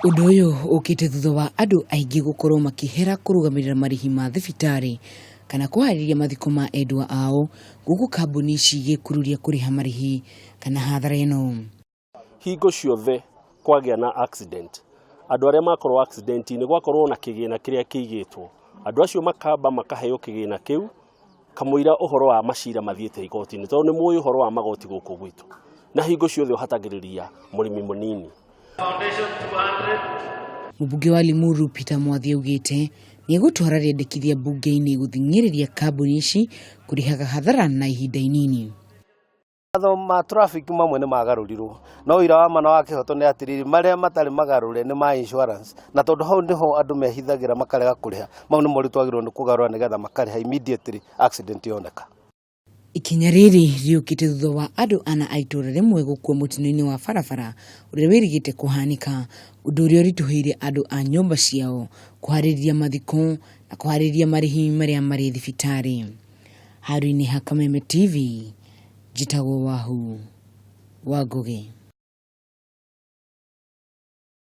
Ũndũ ũyũ ũkĩte thutha wa andũ aingĩ gũkorwo makĩhera kũrũgamĩrĩra marĩhi ma thibitarĩ kana kũharĩria mathiko ma endwa ao gũkũ kambuni ici igĩkururia kũrĩha marĩhi kana hathara ĩno. Hingo ciothe kwagĩa na accident, andũ arĩa makorwo accident-inĩ gwakorwo na kĩgĩna kĩrĩa kĩigĩtwo, andũ acio makamba makaheo kĩgĩna kĩu kamũira ũhoro wa macira mathiĩte igoti-inĩ, tondũ nĩ mũĩ ũhoro wa magoti gũkũ gwitũ, na hingo ciothe ũhatagĩrĩria mũrĩmi mũnini. Mũmbunge wa Limuru Peter Mwathi augĩte nĩegũtwara rĩendekithia mbunge-inĩ gũthing'ĩrĩria kambuni ici kũrĩhaga hathara na ihinda inini. Mawatho ma traffic mamwe nĩ magarũrirwo no ũira wa ma na wa kĩhoto nĩ atĩrĩrĩ marĩa matarĩ magarũre nĩ ma insurance na tondũ hau nĩho andũ mehithagĩra makarega kũrĩha mau nĩmo rĩu twagĩrĩirwo nĩ kũgarũra nĩgetha makarĩha immediately accident yoneka. Ikinya rĩrĩ rĩũkĩte thutha wa andũ ana a itũra rĩmwe gũkua mũtino-inĩ wa barabara ũrĩa wĩrĩgĩte kũhanĩka, ũndũ ũrĩa ũritũhĩire andũ a nyũmba ciao kũharĩrĩria mathiko na kũharĩrĩria marĩhi marĩa marĩ thibitarĩ. Handũ-inĩ ha Kameme TV, njĩtagwo Wahu wa Ngũgĩ.